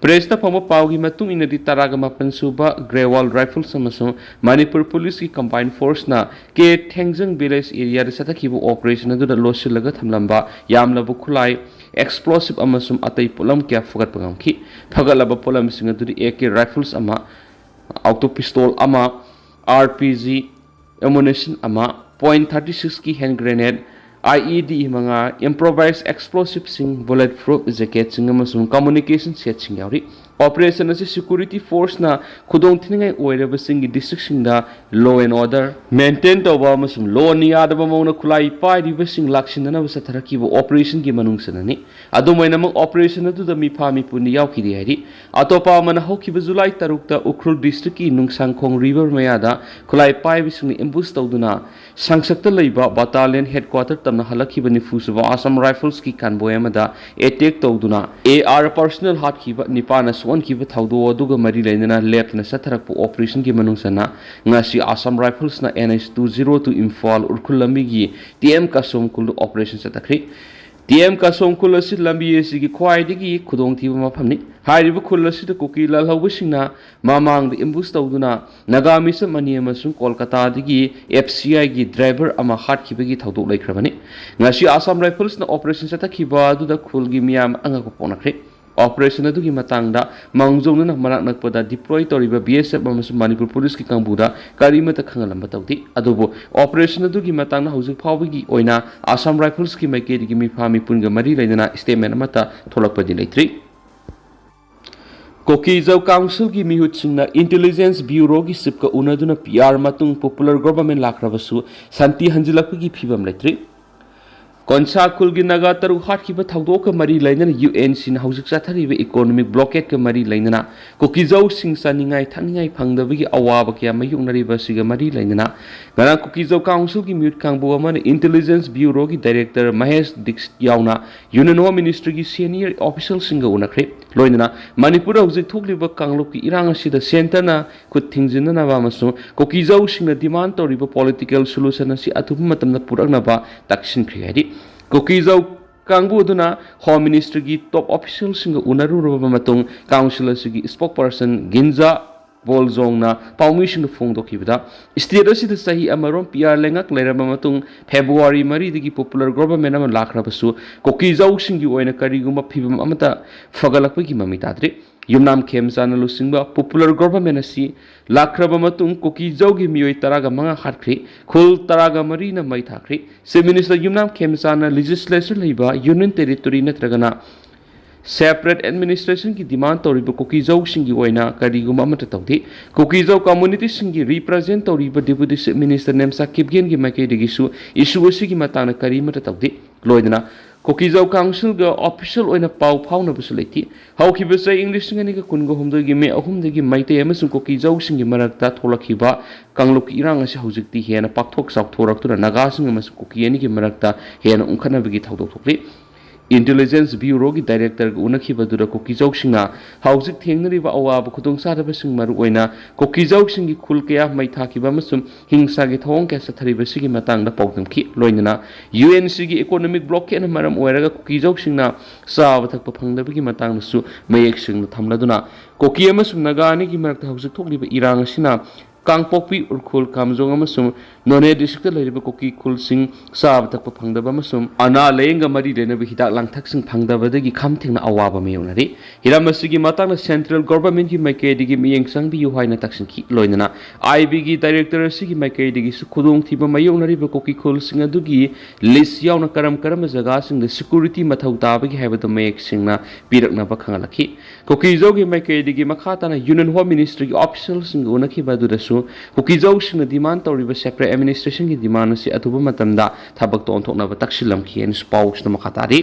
ꯄ꯭ꯔꯦꯁꯇ ꯐꯪꯕ ꯄꯥꯎꯒꯤ ꯃꯇꯨꯡ ꯏꯟꯅꯗꯤ, ꯇꯔꯥꯒ ꯃꯥꯄꯟ ꯁꯨꯕ ꯒ꯭ꯔꯦꯋꯥꯜ ꯔꯥꯏꯐꯜꯁ ꯑꯃꯁꯨꯡ ꯃꯅꯤꯄꯨꯔ ꯄꯨꯂꯤꯁꯀꯤ ꯀꯝꯕꯥꯏꯟ ꯐꯣꯔꯁꯅ ꯀꯦ ꯊꯦꯡꯖꯪ ꯚꯤꯂꯦꯖ ꯑꯦꯔꯤꯌꯥꯗ ꯆꯠꯊꯈꯤꯕ ꯑꯣꯄꯔꯦꯁꯟ ꯑꯗꯨꯗ ꯂꯣꯠꯁꯤꯜꯂꯒ ꯊꯝꯂꯝꯕ ꯌꯥꯝꯂꯕ ꯈꯨꯠꯂꯥꯏ, ꯑꯦꯛꯁꯄ꯭ꯂꯣꯁꯤꯞ ꯑꯃꯁꯨꯡ ꯑꯇꯩ ꯄꯣꯠꯂꯝ ꯀꯌꯥ ꯐꯨꯒꯠꯄ ꯉꯝꯈꯤ꯫ ꯐꯒꯠꯂꯕ ꯄꯣꯠꯂꯝꯁꯤꯡ ꯑꯗꯨꯗꯤ ꯑꯦ ꯀꯦ ꯔꯥꯏꯐꯜꯁ ꯑꯃ, ꯑꯣꯇꯣ ꯄꯤꯁꯇꯣꯜ ꯑꯃ, ꯑꯥꯔ ꯄꯤ ꯖꯤ ꯑꯦꯃꯨꯅꯤꯁꯟ ꯑꯃ, ꯄꯣꯏꯟ ꯊꯥꯔꯇꯤ ꯁꯤꯛꯁꯀꯤ ꯍꯦꯟ ꯒ꯭ꯔꯦꯅꯦꯗ, ꯑꯥꯏ ꯏ ꯗꯤ ꯃꯉꯥ, ꯏꯝꯄ꯭ꯔꯣꯚꯥꯏꯖ ꯑꯦꯛꯁꯄ꯭ꯂꯣꯁꯤꯞꯁꯤꯡ, ꯕꯨꯂꯦꯠ ꯄ꯭ꯔꯨꯐ ꯖꯦꯀꯦꯠꯁꯤꯡ ꯑꯃꯁꯨꯡ ꯀꯝꯃꯨꯅꯤꯀꯦꯁꯟ ꯁꯦꯠꯁꯤꯡ ꯌꯥꯎꯔꯤ꯫ ꯑꯣꯄꯔꯦꯁꯟ ꯑꯁꯤ ꯁꯦꯀ꯭ꯌꯨꯔꯤꯇꯤ ꯐꯣꯔꯁꯅ ꯈꯨꯗꯣꯡ ꯊꯤꯅꯤꯡꯉꯥꯏ ꯑꯣꯏꯔꯕꯁꯤꯡꯒꯤ ꯗꯤꯁꯇ꯭ꯔꯤꯛꯁꯤꯡꯗ ꯂꯣ ꯑꯦꯟ ꯑꯣꯔꯗꯔ ꯃꯦꯟꯇꯦꯟ ꯇꯧꯕ ꯑꯃꯁꯨꯡ ꯂꯣꯅ ꯌꯥꯗꯕ ꯃꯑꯣꯡꯗ ꯈꯨꯠꯂꯥꯏ ꯄꯥꯏꯔꯤꯕꯁꯤꯡ ꯂꯥꯛꯁꯤꯟꯅꯅꯕ ꯆꯠꯊꯔꯛꯈꯤꯕ ꯑꯣꯄꯔꯦꯁꯟꯒꯤ ꯃꯅꯨꯡ ꯆꯟꯅꯅꯤ꯫ ꯑꯗꯨꯝ ꯑꯣꯏꯅꯃꯛ, ꯑꯣꯄꯔꯦꯁꯟ ꯑꯗꯨꯗ ꯃꯤꯐꯥ ꯃꯤꯄꯨꯟꯗꯤ ꯌꯥꯎꯈꯤꯗꯦ ꯍꯥꯏꯔꯤ꯫ ꯑꯇꯣꯞꯄ ꯑꯃꯅ, ꯍꯧꯈꯤꯕ ꯖꯨꯂꯥꯏ ꯇꯔꯨꯛꯇ ꯎꯈ꯭ꯔꯨꯜ ꯗꯤꯁꯇ꯭ꯔꯤꯛꯀꯤ ꯅꯨꯡꯁꯥꯡꯈꯣꯡ ꯔꯤꯚꯔ ꯃꯌꯥꯗ ꯈꯨꯠꯂꯥꯏ ꯄꯥꯏꯕꯁꯤꯡꯅ ꯑꯦꯝꯕꯨꯁ ꯇꯧꯗꯨꯅ ꯁꯪꯁꯛꯇ ꯂꯩꯕ ꯕꯇꯥꯂꯤꯌꯟ ꯍꯦꯗꯀ꯭ꯋꯥꯇꯔ ꯇꯝꯅ ꯍꯜꯂꯛꯈꯤꯕ ꯅꯤꯐꯨ ꯁꯨꯕ ꯑꯁꯥꯝ ꯔꯥꯏꯐꯜꯁꯀꯤ ꯀꯟꯚꯣꯏ ꯑꯃꯗ ꯑꯦꯇꯦꯛ ꯇꯧꯗꯨꯅ ꯑꯦ ꯑꯥꯔ ꯄꯔꯁꯅꯦꯜ ꯍꯥꯠꯈꯤꯕ, ꯅꯤꯄꯥꯟꯅ ꯑꯣꯟꯈꯤꯕ ꯊꯧꯗꯣꯛ ꯑꯗꯨꯒ ꯃꯔꯤ ꯂꯩꯅꯅ ꯂꯦꯞꯇꯅ ꯆꯠꯊꯔꯛꯄ ꯑꯣꯄꯔꯦꯁꯟꯒꯤ ꯃꯅꯨꯡ ꯆꯟꯅ ꯉꯁꯤ Assam ꯔꯥꯏꯐꯜꯁꯅ N H two zero two Imphal Ukhrul ꯂꯝꯕꯤꯒꯤ T M ꯀꯥꯁꯣꯝ ꯈꯨꯜꯗ ꯑꯣꯄꯔꯦꯁꯟ ꯆꯠꯊꯈ꯭ꯔꯤ꯫ T M ꯀꯥꯁꯣꯝ ꯈꯨꯜ ꯑꯁꯤ ꯂꯝꯕꯤ ꯑꯁꯤꯒꯤ ꯈ꯭ꯋꯥꯏꯗꯒꯤ ꯈꯨꯗꯣꯡꯊꯤꯕ ꯃꯐꯝꯅꯤ꯫ ꯍꯥꯏꯔꯤꯕ ꯈꯨꯜ ꯑꯁꯤꯗ ꯀꯨꯀꯤ ꯂꯥꯜꯍꯧꯕꯁꯤꯡꯅ ꯃꯃꯥꯡꯗ ꯑꯦꯝꯕꯨꯁ ꯇꯧꯗꯨꯅ ꯅꯥꯒꯥ ꯃꯤꯁꯝ ꯑꯅꯤ ꯑꯃꯁꯨꯡ ꯀꯣꯜꯀꯇꯥꯗꯒꯤ F C Iꯒꯤ ꯗ꯭ꯔꯥꯏꯚꯔ ꯑꯃ ꯍꯥꯠꯈꯤꯕꯒꯤ ꯊꯧꯗꯣꯛ ꯂꯩꯈ꯭ꯔꯕꯅꯤ꯫ ꯉꯁꯤ ꯑꯁꯥꯝ ꯔꯥꯏꯐꯜꯁꯅ ꯑꯣꯄꯔꯦꯁꯟ ꯆꯠꯊꯈꯤꯕ ꯑꯗꯨꯗ ꯈꯨꯜꯒꯤ ꯃꯤꯌꯥꯝ ꯑꯉꯛꯄ ꯄꯣꯛꯅꯈ꯭ꯔꯦ꯫ ꯑꯣꯄꯔꯦꯁꯟ ꯑꯗꯨꯒꯤ ꯃꯇꯥꯡꯗ ꯃꯥꯡꯖꯧꯅꯅ ꯃꯅꯥꯛ ꯅꯛꯄꯗ ꯗꯤꯄ꯭ꯂꯣꯏ ꯇꯧꯔꯤꯕ B S F ꯑꯃꯁꯨꯡ ꯃꯅꯤꯄꯨꯔ ꯄꯨꯂꯤꯁꯀꯤ ꯀꯥꯡꯕꯨꯗ ꯀꯔꯤꯃꯠꯇ ꯈꯪꯍꯜꯂꯝꯕ ꯇꯧꯗꯦ꯫ ꯑꯗꯨꯕꯨ ꯑꯣꯄꯔꯦꯁꯟ ꯑꯗꯨꯒꯤ ꯃꯇꯥꯡꯗ ꯍꯧꯖꯤꯛ ꯐꯥꯎꯕꯒꯤ ꯑꯣꯏꯅ ꯑꯁꯥꯝ ꯔꯥꯏꯐꯜꯁꯀꯤ ꯃꯥꯏꯀꯩꯗꯒꯤ ꯃꯤꯐꯥ ꯃꯤꯄꯨꯟꯒ ꯃꯔꯤ ꯂꯩꯅꯅ ꯁ꯭ꯇꯦꯠꯃꯦꯟ ꯑꯃꯠꯇ ꯊꯣꯛꯂꯛꯄꯗꯤ ꯂꯩꯇ꯭ꯔꯤ꯫ ꯀꯨꯀꯤꯖꯧ ꯀꯥꯎꯟꯁꯤꯜꯒꯤ ꯃꯤꯍꯨꯠꯁꯤꯡꯅ ꯏꯟꯇꯦꯂꯤꯖꯦꯟꯁ ꯕ꯭ꯌꯨꯔꯣꯒꯤ ꯆꯤꯐꯀ ꯎꯅꯗꯨꯅ P R ꯃꯇꯨꯡ ꯄꯣꯄꯨꯂꯔ ꯒꯣꯚꯔꯟꯃꯦꯟ ꯂꯥꯛꯈ꯭ꯔꯕꯁꯨ ꯁꯥꯟꯇꯤ ꯍꯟꯖꯤꯜꯂꯛꯄꯒꯤ ꯐꯤꯕꯝ ꯂꯩꯇ꯭ꯔꯤ꯫ ꯀꯣꯟꯁꯥ ꯈꯨꯜꯒꯤ ꯅꯥꯒꯥ ꯇꯔꯨꯛ ꯍꯥꯠꯈꯤꯕ ꯊꯧꯗꯣꯛꯀ ꯃꯔꯤ ꯂꯩꯅꯅ U N Cꯅ ꯍꯧꯖꯤꯛ ꯆꯠꯊꯔꯤꯕ ꯏꯀꯣꯅꯣꯃꯤꯛ ꯕ꯭ꯂꯣꯀꯦꯠꯀ ꯃꯔꯤ ꯂꯩꯅꯅ ꯀꯨꯀꯤꯖꯧꯁꯤꯡ ꯆꯥꯅꯤꯡꯉꯥꯏ ꯊꯛꯅꯤꯡꯉꯥꯏ ꯐꯪꯗꯕꯒꯤ ꯑꯋꯥꯕ ꯀꯌꯥ ꯃꯥꯌꯣꯛꯅꯔꯤꯕ ꯑꯁꯤꯒ ꯃꯔꯤ ꯂꯩꯅꯅ ꯉꯔꯥꯡ ꯀꯨꯀꯤꯖꯧ ꯀꯥꯎꯟꯁꯤꯜꯒꯤ ꯃꯤꯍꯨꯠ ꯀꯥꯡꯕꯨ ꯑꯃꯅ ꯏꯟꯇꯦꯂꯤꯖꯦꯟꯁ ꯕ꯭ꯌꯨꯔꯣꯒꯤ ꯗꯥꯏꯔꯦꯛꯇꯔ ꯃꯍꯦꯁ ꯗꯤꯛꯁꯤꯠ ꯌꯥꯎꯅ ꯌꯨꯅꯤꯌꯟ ꯍꯣꯝ ꯃꯤꯅꯤꯁꯇ꯭ꯔꯤꯒꯤ ꯁꯦꯅꯤꯌꯔ ꯑꯣꯐꯤꯁꯤꯌꯦꯜꯁꯤꯡꯒ ꯎꯅꯈ꯭ꯔꯦ꯫ ꯂꯣꯏꯅꯅ ꯃꯅꯤꯄꯨꯔꯗ ꯍꯧꯖꯤꯛ ꯊꯣꯛꯂꯤꯕ ꯀꯥꯡꯂꯨꯞꯀꯤ ꯏꯔꯥꯡ ꯑꯁꯤꯗ ꯁꯦꯟꯇꯔꯅ ꯈꯨꯠ ꯊꯤꯡꯖꯤꯟꯅꯅꯕ ꯑꯃꯁꯨꯡ ꯀꯨꯀꯤꯖꯧꯁꯤꯡꯅ ꯗꯤꯃꯥꯟ ꯇꯧꯔꯤꯕ ꯄꯣꯂꯤꯇꯤꯀꯦꯜ ꯁꯣꯂꯨꯁꯟ ꯑꯁꯤ ꯑꯊꯨꯕ ꯃꯇꯝꯗ ꯄꯨꯔꯛꯅꯕ ꯇꯛꯁꯤꯟꯈ꯭ꯔꯦ ꯍꯥꯏꯔꯤ꯫ ꯀꯨꯀꯤꯖꯧ ꯀꯥꯡꯕꯨ ꯑꯗꯨꯅ ꯍꯣꯝ ꯃꯤꯅꯤꯁꯇ꯭ꯔꯤꯒꯤ ꯇꯣꯞ ꯑꯣꯐꯤꯁꯤꯌꯦꯜꯁꯤꯡꯒ ꯎꯅꯔꯨꯔꯕ ꯃꯇꯨꯡ ꯀꯥꯎꯟꯁꯤꯜ ꯑꯁꯤꯒꯤ ꯁ꯭ꯄꯣꯛꯄꯔꯁꯟ ꯒꯤꯟꯖꯥ ꯕꯣꯜꯖꯣꯡꯅ ꯄꯥꯎꯃꯤꯁꯤꯡꯗ ꯐꯣꯡꯗꯣꯛꯈꯤꯕꯗ, ꯁ꯭ꯇꯦꯠ ꯑꯁꯤꯗ ꯆꯍꯤ ꯑꯃꯔꯣꯝ P R ꯂꯩꯉꯥꯛ ꯂꯩꯔꯕ ꯃꯇꯨꯡ ꯐꯦꯕ꯭ꯔꯨꯋꯥꯔꯤ ꯃꯔꯤꯗꯒꯤ ꯄꯣꯄꯨꯂꯔ ꯒꯣꯚꯔꯟꯃꯦꯟ ꯑꯃ ꯂꯥꯛꯈ꯭ꯔꯕꯁꯨ ꯀꯨꯀꯤꯖꯧꯁꯤꯡꯒꯤ ꯑꯣꯏꯅ ꯀꯔꯤꯒꯨꯝꯕ ꯐꯤꯕꯝ ꯑꯃꯠꯇ ꯐꯒꯠꯂꯛꯄꯒꯤ ꯃꯃꯤ ꯇꯥꯗ꯭ꯔꯤ꯫ ꯌꯨꯝꯅꯥꯝ ꯈꯦꯝꯆꯥꯟꯅ ꯂꯨꯆꯤꯡꯕ ꯄꯣꯄꯨꯂꯔ ꯒꯣꯚꯔꯟꯃꯦꯟ ꯑꯁꯤ ꯂꯥꯛꯈ꯭ꯔꯕ ꯃꯇꯨꯡ ꯀꯨꯀꯤꯖꯧꯒꯤ ꯃꯤꯑꯣꯏ ꯇꯔꯥꯒ ꯃꯉꯥ ꯍꯥꯠꯈ꯭ꯔꯤ, ꯈꯨꯜ ꯇꯔꯥꯒ ꯃꯔꯤꯅ ꯃꯩ ꯊꯥꯈ꯭ꯔꯤ꯫ ꯆꯤꯐ ꯃꯤꯅꯤꯁꯇꯔ ꯌꯨꯝꯅꯥꯝ ꯈꯦꯝꯆꯥꯟꯅ ꯂꯦꯖꯤꯁꯂꯦꯆꯔ ꯂꯩꯕ ꯌꯨꯅꯤꯌꯟ ꯇꯦꯔꯤꯇꯣꯔꯤ ꯅꯠꯇ꯭ꯔꯒꯅ ꯁꯦꯄꯔꯦꯠ ꯑꯦꯗꯃꯤꯅꯤꯁꯇ꯭ꯔꯦꯁꯟꯒꯤ ꯗꯤꯃꯥꯟ ꯇꯧꯔꯤꯕ ꯀꯨꯀꯤꯖꯧꯁꯤꯡꯒꯤ ꯑꯣꯏꯅ ꯀꯔꯤꯒꯨꯝꯕ ꯑꯃꯠꯇ ꯇꯧꯗꯦ꯫ ꯀꯨꯀꯤꯖꯧ ꯀꯝꯃꯨꯅꯤꯇꯤꯁꯤꯡꯒꯤ ꯔꯤꯄ꯭ꯔꯖꯦꯟ ꯇꯧꯔꯤꯕ ꯗꯦꯄꯨꯇꯤ ꯆꯤꯐ ꯃꯤꯅꯤꯁꯇꯔ ꯅꯦꯝꯆꯥ ꯀꯤꯞꯒꯦꯟꯒꯤ ꯃꯥꯏꯀꯩꯗꯒꯤꯁꯨ ꯏꯁꯨ ꯑꯁꯤꯒꯤ ꯃꯇꯥꯡꯗ ꯀꯔꯤꯃꯠꯇ ꯇꯧꯗꯦ꯫ ꯂꯣꯏꯅꯅ ꯀꯨꯀꯤꯖꯧ ꯀꯥꯎꯟꯁꯤꯜꯒ ꯑꯣꯐꯤꯁꯤꯌꯦꯜ ꯑꯣꯏꯅ ꯄꯥꯎ ꯐꯥꯎꯅꯕꯁꯨ ꯂꯩꯇꯦ꯫ ꯍꯧꯈꯤꯕ ꯆꯍꯤ ꯏꯪ ꯂꯤꯁꯤꯡ ꯑꯅꯤꯒ ꯀꯨꯟꯒ ꯍꯨꯝꯗꯣꯏꯒꯤ ꯃꯦ ꯑꯍꯨꯝꯗꯒꯤ ꯃꯩꯇꯩ ꯑꯃꯁꯨꯡ ꯀꯨꯀꯤꯖꯧꯁꯤꯡꯒꯤ ꯃꯔꯛꯇ ꯊꯣꯛꯂꯛꯈꯤꯕ ꯀꯥꯡꯂꯨꯞꯀꯤ ꯏꯔꯥꯡ ꯑꯁꯤ ꯍꯧꯖꯤꯛꯇꯤ ꯍꯦꯟꯅ ꯄꯥꯛꯊꯣꯛ ꯆꯥꯎꯊꯣꯔꯛꯇꯨꯅ ꯅꯥꯒꯥꯁꯤꯡ ꯑꯃꯁꯨꯡ ꯀꯨꯀꯤ ꯑꯅꯤꯒꯤ ꯃꯔꯛꯇ ꯍꯦꯟꯅ ꯎꯪꯈꯠꯅꯕꯒꯤ ꯊꯧꯗꯣꯛ ꯊꯣꯛꯂꯤ꯫ ꯏꯟꯇꯦꯂꯤꯖꯦꯟꯁ ꯕ꯭ꯌꯨꯔꯣꯒꯤ ꯗꯥꯏꯔꯦꯛꯇꯔꯒ ꯎꯅꯈꯤꯕ ꯑꯗꯨꯗ ꯀꯨꯀꯤꯖꯧꯁꯤꯡꯅ ꯍꯧꯖꯤꯛ ꯊꯦꯡꯅꯔꯤꯕ ꯑꯋꯥꯕ ꯈꯨꯗꯣꯡꯆꯥꯗꯕꯁꯤꯡ, ꯃꯔꯨꯑꯣꯏꯅ ꯀꯨꯀꯤꯖꯧꯁꯤꯡꯒꯤ ꯈꯨꯜ ꯀꯌꯥ ꯃꯩ ꯊꯥꯈꯤꯕ ꯑꯃꯁꯨꯡ ꯍꯤꯡꯁꯥꯒꯤ ꯊꯧꯑꯣꯡ ꯀꯌꯥ ꯆꯠꯊꯔꯤꯕꯁꯤꯒꯤ ꯃꯇꯥꯡꯗ ꯄꯥꯎꯗꯝꯈꯤ꯫ ꯂꯣꯏꯅꯅ ꯌꯨ ꯑꯦꯟ ꯁꯤꯒꯤ ꯏꯀꯣꯅꯣꯃꯤꯛ ꯕ꯭ꯂꯣꯀꯦꯠꯅ ꯃꯔꯝ ꯑꯣꯏꯔꯒ ꯀꯨꯀꯤꯖꯧꯁꯤꯡꯅ ꯆꯥꯕ ꯊꯛꯄ ꯐꯪꯗꯕꯒꯤ ꯃꯇꯥꯡꯗꯁꯨ ꯃꯌꯦꯛ ꯁꯦꯡꯅ ꯊꯝꯂꯗꯨꯅ, ꯀꯨꯀꯤ ꯑꯃꯁꯨꯡ ꯅꯥꯒꯥ ꯑꯅꯤꯒꯤ ꯃꯔꯛꯇ ꯍꯧꯖꯤꯛ ꯊꯣꯛꯂꯤꯕ ꯏꯔꯥꯡ ꯑꯁꯤꯅ ꯀꯥꯡꯄꯣꯛꯄꯤ, ꯎꯈ꯭ꯔꯨꯜ, ꯀꯥꯝꯖꯣꯡ ꯑꯃꯁꯨꯡ ꯅꯣꯅꯦ ꯗꯤꯁꯇ꯭ꯔꯤꯛꯇ ꯂꯩꯔꯤꯕ ꯀꯨꯀꯤ ꯈꯨꯜꯁꯤꯡ ꯆꯥꯕ ꯊꯛꯄ ꯐꯪꯗꯕ ꯑꯃꯁꯨꯡ ꯑꯅꯥ ꯂꯥꯌꯦꯡꯒ ꯃꯔꯤ ꯂꯩꯅꯕ ꯍꯤꯗꯥꯛ ꯂꯥꯡꯊꯛꯁꯤꯡ ꯐꯪꯗꯕꯗꯒꯤ ꯈꯝ ꯊꯦꯡꯅ ꯑꯋꯥꯕ ꯃꯥꯌꯣꯛꯅꯔꯤ꯫ ꯍꯤꯔꯝ ꯑꯁꯤꯒꯤ ꯃꯇꯥꯡꯗ ꯁꯦꯟꯇ꯭ꯔꯦꯜ ꯒꯣꯚꯔꯟꯃꯦꯟꯠꯀꯤ ꯃꯥꯏꯀꯩꯗꯒꯤ ꯃꯤꯠꯌꯦꯡ ꯆꯪꯕꯤꯌꯨ ꯍꯥꯏꯅ ꯇꯛꯁꯤꯟꯈꯤ꯫ ꯂꯣꯏꯅꯅ ꯑꯥꯏ ꯕꯤꯒꯤ ꯗꯥꯏꯔꯦꯛꯇꯔ ꯑꯁꯤꯒꯤ ꯃꯥꯏꯀꯩꯗꯒꯤꯁꯨ ꯈꯨꯗꯣꯡꯊꯤꯕ ꯃꯥꯌꯣꯛꯅꯔꯤꯕ ꯀꯨꯀꯤ ꯈꯨꯜꯁꯤꯡ ꯑꯗꯨꯒꯤ ꯂꯤꯁ ꯌꯥꯎꯅ ꯀꯔꯝ ꯀꯔꯝꯕ ꯖꯒꯥꯁꯤꯡꯗ ꯁꯦꯀ꯭ꯌꯨꯔꯤꯇꯤ ꯃꯊꯧ ꯇꯥꯕꯒꯦ ꯍꯥꯏꯕꯗꯨ ꯃꯌꯦꯛ ꯁꯦꯡꯅ ꯄꯤꯔꯛꯅꯕ ꯈꯪꯍꯜꯂꯛꯈꯤ꯫ ꯀꯨꯀꯤꯖꯧꯒꯤ ꯃꯥꯏꯀꯩꯗꯒꯤ ꯃꯈꯥ ꯇꯥꯅ ꯌꯨꯅꯤꯌꯟ ꯍꯣꯝ ꯃꯤꯅꯤꯁꯇ꯭ꯔꯤꯒꯤ ꯑꯣꯐꯤꯁꯤꯌꯦꯜꯁꯤꯡꯒ ꯎꯅꯈꯤꯕ ꯑꯗꯨꯗꯁꯨ ꯀꯨꯀꯤꯖꯧꯁꯤꯡꯅ ꯗꯤꯃꯥꯟ ꯇꯧꯔꯤꯕ ꯁꯦꯄꯔꯦꯠ ꯑꯦꯗꯃꯤꯅꯤꯁꯇ꯭ꯔꯦꯁꯟꯒꯤ ꯗꯤꯃꯥꯟ ꯑꯁꯤ ꯑꯊꯨꯕ ꯃꯇꯝꯗ ꯊꯕꯛꯇ ꯑꯣꯟꯊꯣꯛꯅꯕ ꯇꯛꯁꯤꯜꯂꯝꯈꯤ ꯍꯥꯏꯅꯁꯨ ꯄꯥꯎꯁꯤꯗ ꯃꯈꯥ ꯇꯥꯔꯤ꯫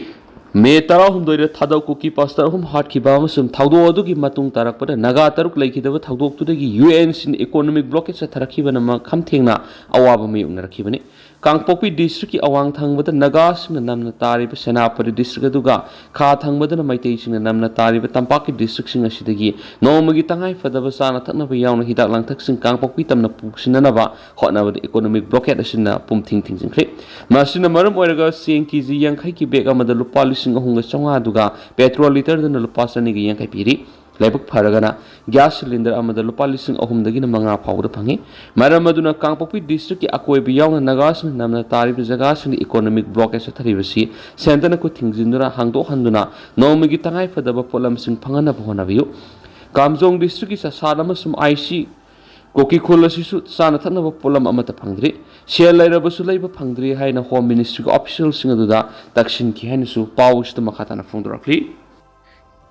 ꯃꯦ ꯇꯔꯥꯍꯨꯝꯗꯣꯏꯗ ꯊꯥꯗꯧ ꯀꯨꯀꯤ ꯄꯥꯁꯇꯔ ꯑꯍꯨꯝ ꯍꯥꯠꯈꯤꯕ ꯑꯃꯁꯨꯡ ꯊꯧꯗꯣꯛ ꯑꯗꯨꯒꯤ ꯃꯇꯨꯡ ꯇꯥꯔꯛꯄꯗ ꯅꯥꯒꯥ ꯇꯔꯨꯛ ꯂꯩꯈꯤꯗꯕ ꯊꯧꯗꯣꯛꯇꯨꯗꯒꯤ ꯌꯨ ꯑꯦꯟ ꯁꯤꯅ ꯏꯀꯣꯅꯣꯃꯤꯛ ꯕ꯭ꯂꯣꯀꯦꯠ ꯆꯠꯊꯔꯛꯈꯤꯕꯅ ꯃꯈꯝ ꯊꯦꯡꯅ ꯑꯋꯥꯕ ꯃꯥꯌꯣꯛꯅꯔꯛꯈꯤꯕꯅꯤ꯫ ꯀꯥꯡꯄꯣꯛꯄꯤ ꯗꯤꯁꯇ꯭ꯔꯤꯛꯀꯤ ꯑꯋꯥꯡ ꯊꯪꯕꯗ ꯅꯥꯒꯥꯁꯤꯡꯅ ꯅꯝꯅ ꯇꯥꯔꯤꯕ ꯁꯦꯅꯥꯄꯇꯤ ꯗꯤꯁꯇ꯭ꯔꯤꯛ ꯑꯗꯨꯒ ꯈꯥ ꯊꯪꯕꯗꯅ ꯃꯩꯇꯩꯁꯤꯡꯅ ꯅꯝꯅ ꯇꯥꯔꯤꯕ ꯇꯝꯄꯥꯛꯀꯤ ꯗꯤꯁꯇ꯭ꯔꯤꯛꯁꯤꯡ ꯑꯁꯤꯗꯒꯤ ꯅꯣꯡꯃꯒꯤ ꯇꯉꯥꯏ ꯐꯗꯕ ꯆꯥꯅ ꯊꯛꯅꯕ ꯌꯥꯎꯅ ꯍꯤꯗꯥꯛ ꯂꯥꯡꯊꯛꯁꯤꯡ ꯀꯥꯡꯄꯣꯛꯄꯤ ꯇꯝꯅ ꯄꯨꯁꯤꯟꯅꯅꯕ ꯍꯣꯠꯅꯕꯗ ꯏꯀꯣꯅꯣꯃꯤꯛ ꯕ꯭ꯂꯣꯀꯦꯠ ꯑꯁꯤꯅ ꯄꯨꯝꯊꯤꯡ ꯊꯤꯡꯖꯤꯟꯈ꯭ꯔꯦ꯫ ꯃꯁꯤꯅ ꯃꯔꯝ ꯑꯣꯏꯔꯒ ꯆꯦꯡ ꯀꯦ ꯖꯤ ꯌꯥꯡꯈꯩꯒꯤ ꯕꯦꯒ ꯑꯃꯗ ꯂꯨꯄꯥ ꯂꯤꯁꯤꯡ ꯑꯍꯨꯝꯒ ꯆꯥꯝꯃꯉꯥ ꯑꯗꯨꯒ ꯄꯦꯇ꯭ꯔꯣꯜ ꯂꯤꯇꯔꯗꯅ ꯂꯨꯄꯥ ꯆꯅꯤꯒ ꯌꯥꯡꯈꯩ ꯄꯤꯔꯤ꯫ ꯂꯥꯏꯕꯛ ꯐꯔꯒꯅ ꯒ꯭ꯌꯥꯁ ꯁꯤꯂꯤꯟꯗꯔ ꯑꯃꯗ ꯂꯨꯄꯥ ꯂꯤꯁꯤꯡ ꯑꯍꯨꯝꯗꯒꯤꯅ ꯃꯉꯥ ꯐꯥꯎꯕꯗ ꯐꯪꯉꯤ꯫ ꯃꯔꯝ ꯑꯗꯨꯅ ꯀꯥꯡꯄꯣꯛꯄꯤ ꯗꯤꯁꯇ꯭ꯔꯤꯛꯀꯤ ꯑꯀꯣꯏꯕ ꯌꯥꯎꯅ ꯅꯥꯒꯥꯁꯤꯡꯅ ꯅꯝꯅ ꯇꯥꯔꯤꯕ ꯖꯒꯥꯁꯤꯡꯗ ꯏꯀꯣꯅꯣꯃꯤꯛ ꯕ꯭ꯂꯣꯀꯦꯠ ꯆꯠꯊꯔꯤꯕꯁꯤ ꯁꯦꯟꯇꯔꯅ ꯈꯨꯠ ꯊꯤꯡꯖꯤꯟꯗꯨꯅ ꯍꯥꯡꯗꯣꯛꯍꯟꯗꯨꯅ ꯅꯣꯡꯃꯒꯤ ꯇꯉꯥꯏ ꯐꯗꯕ ꯄꯣꯠꯂꯝꯁꯤꯡ ꯐꯪꯍꯟꯅꯕ ꯍꯣꯠꯅꯕꯤꯌꯨ꯫ ꯀꯥꯝꯖꯣꯡ ꯗꯤꯁꯇ꯭ꯔꯤꯛꯀꯤ ꯆꯁꯥꯠ ꯑꯃꯁꯨꯡ ꯑꯥꯏꯁꯤ ꯀꯣꯀꯤ ꯈꯨꯜ ꯑꯁꯤꯁꯨ ꯆꯥꯅ ꯊꯛꯅꯕ ꯄꯣꯠꯂꯝ ꯑꯃꯠꯇ ꯐꯪꯗ꯭ꯔꯤ꯫ ꯁꯦꯜ ꯂꯩꯔꯕꯁꯨ ꯂꯩꯕ ꯐꯪꯗ꯭ꯔꯤ ꯍꯥꯏꯅ ꯍꯣꯝ ꯃꯤꯅꯤꯁꯇ꯭ꯔꯤꯒꯤ ꯑꯣꯐꯤꯁꯤꯌꯦꯜꯁꯤꯡ ꯑꯗꯨꯗ ꯇꯛꯁꯤꯟꯈꯤ ꯍꯥꯏꯅꯁꯨ ꯄꯥꯎꯁꯤꯗ ꯃꯈꯥ ꯇꯥꯅ ꯐꯣꯡꯗꯣꯔꯛꯂꯤ꯫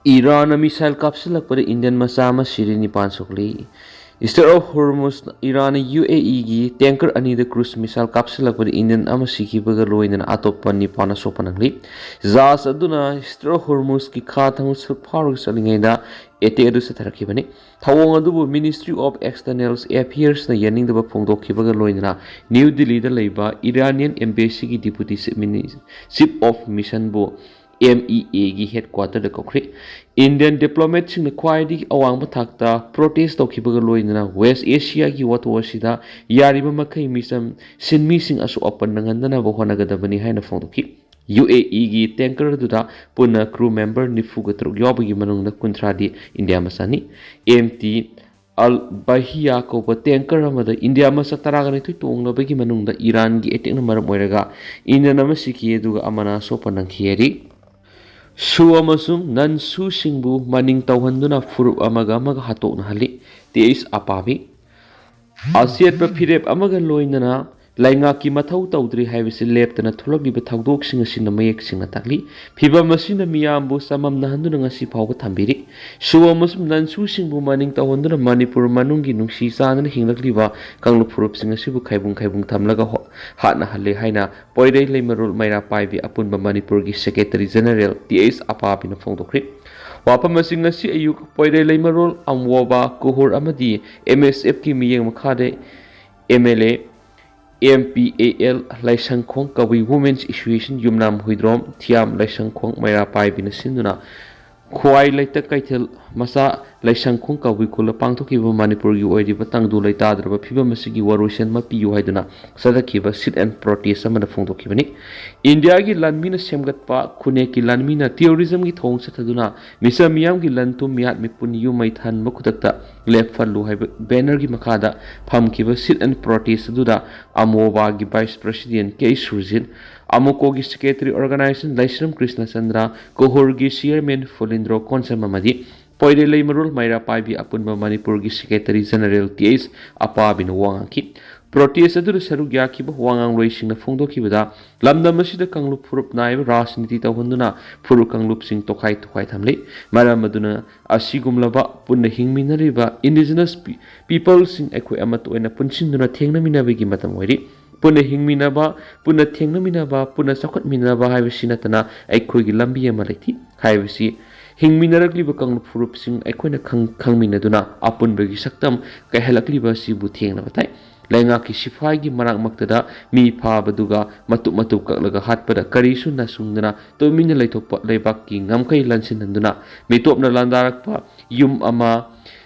ꯏꯔꯥꯟꯅ ꯃꯤꯁꯥꯏꯜ ꯀꯥꯞꯁꯤꯜꯂꯛꯄꯗ ꯏꯟꯗꯤꯌꯟ ꯃꯆꯥ ꯑꯃ ꯁꯤꯔꯦ, ꯅꯤꯄꯥꯟ ꯁꯣꯛꯂꯤ꯫ ꯏꯁꯇ꯭ꯔꯦꯠ ꯑꯣꯐ ꯍꯣꯔꯃꯨꯖ, ꯏꯔꯥꯟꯅ ꯌꯨ ꯑꯦ ꯏꯒꯤ ꯇꯦꯡꯀꯔ ꯑꯅꯤꯗ ꯀ꯭ꯔꯨꯖ ꯃꯤꯁꯥꯏꯜ ꯀꯥꯞꯁꯤꯜꯂꯛꯄꯗ ꯏꯟꯗꯤꯌꯟ ꯑꯃ ꯁꯤꯈꯤꯕꯒ ꯂꯣꯏꯅꯅ ꯑꯇꯣꯞꯄ ꯅꯤꯄꯥꯟ ꯑꯁꯣꯛꯄ ꯅꯪꯂꯤ꯫ ꯖꯍꯥꯖ ꯑꯗꯨꯅ ꯏꯁꯇ꯭ꯔꯦꯠ ꯑꯣꯐ ꯍꯣꯔꯃꯨꯖꯀꯤ ꯈꯥ ꯊꯪꯕ ꯁꯔꯨꯛ ꯐꯥꯎꯔꯒ ꯆꯠꯂꯤꯉꯩꯗ ꯑꯦꯇꯦꯛ ꯑꯗꯨ ꯆꯠꯊꯔꯛꯈꯤꯕꯅꯤ꯫ ꯊꯧꯑꯣꯡ ꯑꯗꯨꯕꯨ ꯃꯤꯅꯤꯁꯇ꯭ꯔꯤ ꯑꯣꯐ ꯑꯦꯛꯁꯇꯔꯅꯦꯜ ꯑꯦꯐꯤꯌꯔꯁꯅ ꯌꯥꯅꯤꯡꯗꯕ ꯐꯣꯡꯗꯣꯛꯈꯤꯕꯒ ꯂꯣꯏꯅꯅ ꯅ꯭ꯌꯨ ꯗꯤꯜꯂꯤꯗ ꯂꯩꯕ ꯏꯔꯥꯅꯤꯌꯟ ꯑꯦꯝꯕꯦꯁꯤꯒꯤ deputy chief mini-, chief of ꯃꯤꯁꯟꯕꯨ M E A ꯒꯤ headquarter ꯗ ꯀꯧꯈ꯭ꯔꯦ꯫ Indian diplomat ꯁꯤꯡꯅ ꯈ꯭ꯋꯥꯏꯗꯒꯤ ꯑꯋꯥꯡꯕ ꯊꯥꯛꯇ protest ꯇꯧꯈꯤꯕꯒ ꯂꯣꯏꯅꯅ West Asia ꯒꯤ ꯋꯥꯊꯣꯛ ꯑꯁꯤꯗ ꯌꯥꯔꯤꯕ ꯃꯈꯩ ꯃꯤꯆꯝ ꯁꯤꯟꯃꯤꯁꯤꯡ ꯑꯁꯣꯛ ꯑꯄꯟ ꯅꯪꯍꯟꯗꯅꯕ ꯍꯣꯠꯅꯒꯗꯕꯅꯤ ꯍꯥꯏꯅ ꯐꯣꯡꯗꯣꯛꯈꯤ꯫ U A E ꯒꯤ tanker ꯑꯗꯨꯗ ꯄꯨꯟꯅ crew member ꯅꯤꯐꯨꯒ ꯇꯔꯨꯛ ꯌꯥꯎꯕꯒꯤ ꯃꯅꯨꯡꯗ ꯀꯨꯟꯊ꯭ꯔꯥꯗꯤ ꯏꯟꯗꯤꯌꯥ ꯃꯆꯥꯅꯤ꯫ M T Al Bahiya ꯀꯧꯕ tanker ꯑꯃꯗ ꯏꯟꯗꯤꯌꯥ ꯃꯆꯥ ꯇꯔꯥꯒ ꯅꯤꯊꯣꯏ ꯇꯣꯡꯂꯕꯒꯤ ꯃꯅꯨꯡꯗ ꯏꯔꯥꯟꯒꯤ attack ꯅ ꯃꯔꯝ ꯑꯣꯏꯔꯒ Indian ꯑꯃ ꯁꯤꯈꯤ, ꯑꯗꯨꯒ ꯑꯃꯅ ꯑꯁꯣꯛꯄ ꯅꯪꯈꯤ ꯍꯥꯏꯔꯤ꯫ ꯁꯨ ꯑꯃꯁꯨꯡ ꯅꯟ ꯁꯨꯁꯤꯡꯕꯨ ꯃꯅꯤꯡ ꯇꯧꯍꯟꯗꯨꯅ ꯐꯨꯔꯨꯞ ꯑꯃꯒ ꯑꯃꯒ ꯍꯥꯠꯇꯣꯛꯅꯍꯜꯂꯤ꯫ ꯇꯦꯏꯁ ꯑꯄꯥꯕꯤ꯫ ꯑꯆꯦꯠꯄ ꯐꯤꯔꯦꯞ ꯑꯃꯒ ꯂꯣꯏꯅꯅ ꯂꯩꯉꯥꯛꯀꯤ ꯃꯊꯧ ꯇꯧꯗ꯭ꯔꯤ ꯍꯥꯏꯕꯁꯤ ꯂꯦꯞꯇꯅ ꯊꯣꯛꯂꯛꯂꯤꯕ ꯊꯧꯗꯣꯛꯁꯤꯡ ꯑꯁꯤꯅ ꯃꯌꯦꯛ ꯁꯦꯡꯅ ꯇꯥꯛꯂꯤ꯫ ꯐꯤꯚꯝ ꯑꯁꯤꯅ ꯃꯤꯌꯥꯝꯕꯨ ꯆꯃꯝꯅꯍꯟꯗꯨꯅ ꯉꯁꯤ ꯐꯥꯎꯕ ꯊꯝꯕꯤꯔꯤ꯫ ꯁꯨ ꯑꯃꯁꯨꯡ ꯅꯟ ꯁꯨꯁꯤꯡꯕꯨ ꯃꯅꯤꯡ ꯇꯧꯍꯟꯗꯨꯅ ꯃꯅꯤꯄꯨꯔ ꯃꯅꯨꯡꯒꯤ ꯅꯨꯡꯁꯤ ꯆꯥꯟꯅꯅ ꯍꯤꯡꯂꯛꯂꯤꯕ ꯀꯥꯡꯂꯨꯞ ꯐꯨꯔꯨꯞꯁꯤꯡ ꯑꯁꯤꯕꯨ ꯈꯥꯏꯕꯨꯡ ꯈꯥꯏꯕꯨꯡ ꯊꯝꯂꯒ ꯍꯣ-, ꯍꯥꯠꯅꯍꯜꯂꯦ ꯍꯥꯏꯅ ꯄꯣꯏꯔꯩ ꯂꯩꯃꯔꯣꯜ ꯃꯩꯔꯥ ꯄꯥꯏꯕꯤ ꯑꯄꯨꯟꯕ ꯃꯅꯤꯄꯨꯔꯒꯤ secretary general ꯇꯦꯏꯁ ꯑꯄꯥꯕꯤꯅ ꯐꯣꯡꯗꯣꯛꯈ꯭ꯔꯦ꯫ ꯋꯥꯐꯝ ꯑꯁꯤ ꯉꯁꯤ ꯑꯌꯨꯛ ꯄꯣꯏꯔꯩ ꯂꯩꯃꯔꯣꯜ ꯑꯝꯋꯣꯕꯥ ꯀꯣꯍꯨꯔ ꯑꯃꯗꯤ M S F ꯀꯤ ꯃꯤꯠꯌꯦꯡ ꯃꯈꯥꯗ M L A, M P A L, ꯂꯥꯏꯁꯪꯈꯣꯡ Kabui Women's Association, ꯌꯨꯝꯅꯥꯝ ꯍꯨꯏꯗ꯭ꯔꯣꯝ, ꯊꯤꯌꯥꯝ ꯂꯥꯏꯁꯪꯈꯣꯡ ꯃꯩꯔꯥ ꯄꯥꯏꯕꯤꯅ ꯁꯤꯟꯗꯨꯅ ꯈ꯭ꯋꯥꯏ ꯂꯩꯇ ꯀꯩꯊꯦꯜ ꯃꯆꯥ ꯂꯥꯏꯁꯪꯈꯣꯡ ꯀꯕꯨꯏ ꯈꯨꯜꯗ ꯄꯥꯡꯊꯣꯛꯈꯤꯕ ꯃꯅꯤꯄꯨꯔꯒꯤ ꯑꯣꯏꯔꯤꯕ ꯇꯪꯗꯨ ꯂꯩꯇꯥꯗ꯭ꯔꯕ ꯐꯤꯕꯝ ꯑꯁꯤꯒꯤ ꯋꯥꯔꯣꯏꯁꯤꯟ ꯑꯃ ꯄꯤꯌꯨ ꯍꯥꯏꯗꯨꯅ ꯆꯠꯊꯈꯤꯕ sit and protest ꯑꯃꯗ ꯐꯣꯡꯗꯣꯛꯈꯤꯕꯅꯤ꯫ ꯏꯟꯗꯤꯌꯥꯒꯤ ꯂꯥꯟꯃꯤꯅ ꯁꯦꯝꯒꯠꯄ ꯈꯨꯟꯅꯦꯛꯀꯤ ꯂꯥꯟꯃꯤꯅ terrorism ꯒꯤ ꯊꯧꯑꯣꯡ ꯆꯠꯊꯗꯨꯅ ꯃꯤꯆꯝ ꯃꯤꯌꯥꯝꯒꯤ ꯂꯟ ꯊꯨꯝ, ꯃꯤꯍꯥꯠ ꯃꯤꯄꯨꯟ, ꯌꯨꯝ ꯃꯩ ꯊꯥꯍꯟꯕ ꯈꯨꯗꯛꯇ ꯂꯦꯞꯍꯜꯂꯨ ꯍꯥꯏꯕ banner ꯒꯤ ꯃꯈꯥꯗ ꯐꯝꯈꯤꯕ sit and protest ꯑꯗꯨꯗ ꯑꯃꯣꯕꯥꯒꯤ vice president ꯀꯦ Surjit, ꯑꯃꯣꯀꯣꯒꯤ secretary organization ꯂꯩꯁ꯭ꯔꯝ ꯀ꯭ꯔꯤꯁꯅꯆꯟꯗ꯭ꯔ, ꯀꯣꯍꯨꯔꯒꯤ chairman ꯐꯨꯂꯤꯟꯗ꯭ꯔꯣ Konsam ꯑꯃꯗꯤ ꯄꯣꯏꯔꯩ ꯂꯩꯃꯔꯣꯜ ꯃꯩꯔꯥ ꯄꯥꯏꯕꯤ ꯑꯄꯨꯟꯕ ꯃꯅꯤꯄꯨꯔꯒꯤ secretary general ꯇꯦꯏꯁ ꯑꯄꯥꯕꯤꯅ ꯋꯥ ꯉꯥꯡꯈꯤ꯫ Protest ꯑꯗꯨꯗ ꯁꯔꯨꯛ ꯌꯥꯈꯤꯕ ꯋꯥ ꯉꯥꯡꯂꯣꯏꯁꯤꯡꯅ ꯐꯣꯡꯗꯣꯛꯈꯤꯕꯗ, ꯂꯝꯗꯝ ꯑꯁꯤꯗ ꯀꯥꯡꯂꯨꯞ ꯐꯨꯔꯨꯞ ꯅꯥꯏꯕ ꯔꯥꯖꯅꯤꯇꯤ ꯇꯧꯍꯟꯗꯨꯅ ꯐꯨꯔꯨꯞ ꯀꯥꯡꯂꯨꯞꯁꯤꯡ ꯇꯣꯈꯥꯏ ꯇꯣꯈꯥꯏ ꯊꯝꯂꯤ꯫ ꯃꯔꯝ ꯑꯗꯨꯅ ꯑꯁꯤꯒꯨꯝꯂꯕ ꯄꯨꯟꯅ ꯍꯤꯡꯃꯤꯟꯅꯔꯤꯕ indigenous ꯄꯤ-, people ꯁꯤꯡ ꯑꯩꯈꯣꯏ ꯑꯃꯠꯇ ꯑꯣꯏꯅ ꯄꯨꯟꯁꯤꯟꯗꯨꯅ ꯊꯦꯡꯅꯃꯤꯟꯅꯕꯒꯤ ꯃꯇꯝ ꯑꯣꯏꯔꯤ꯫ ꯄꯨꯟꯅ ꯍꯤꯡꯃꯤꯟꯅꯕ, ꯄꯨꯟꯅ ꯊꯦꯡꯅꯃꯤꯟꯅꯕ, ꯄꯨꯟꯅ ꯆꯥꯎꯈꯠꯃꯤꯟꯅꯕ ꯍꯥꯏꯕꯁꯤ ꯅꯠꯇꯅ ꯑꯩꯈꯣꯏꯒꯤ ꯂꯝꯕꯤ ꯑꯃ ꯂꯩꯇꯦ ꯍꯥꯏꯕꯁꯤ ꯍꯤꯡꯃꯤꯟꯅꯔꯛꯂꯤꯕ ꯀꯥꯡꯂꯨꯞ ꯐꯨꯔꯨꯞꯁꯤꯡ ꯑꯩꯈꯣꯏꯅ ꯈꯪ-, ꯈꯪꯃꯤꯟꯅꯗꯨꯅ ꯑꯄꯨꯟꯕꯒꯤ ꯁꯛꯇꯝ ꯀꯥꯏꯍꯜꯂꯛꯂꯤꯕ ꯑꯁꯤꯕꯨ ꯊꯦꯡꯅꯕ ꯇꯥꯏ꯫ ꯂꯩꯉꯥꯛꯀꯤ ꯁꯤꯐꯥꯏꯒꯤ ꯃꯔꯛꯃꯛꯇꯗ ꯃꯤ ꯐꯥꯕꯗꯨꯒ ꯃꯇꯨꯞ ꯃꯇꯨꯞ ꯀꯛꯂꯒ ꯍꯥꯠꯄꯗ ꯀꯔꯤꯁꯨ ꯅꯁꯨꯡꯗꯅ ꯇꯨꯃꯤꯟꯅ ꯂꯩꯊꯣꯛꯄ, ꯂꯩꯕꯥꯛꯀꯤ ꯉꯝꯈꯩ ꯂꯟꯁꯤꯟꯍꯟꯗꯨꯅ ꯃꯤꯇꯣꯞꯅ ꯂꯥꯟꯗꯥꯔꯛꯄ ꯌꯨꯝ ꯑꯃ,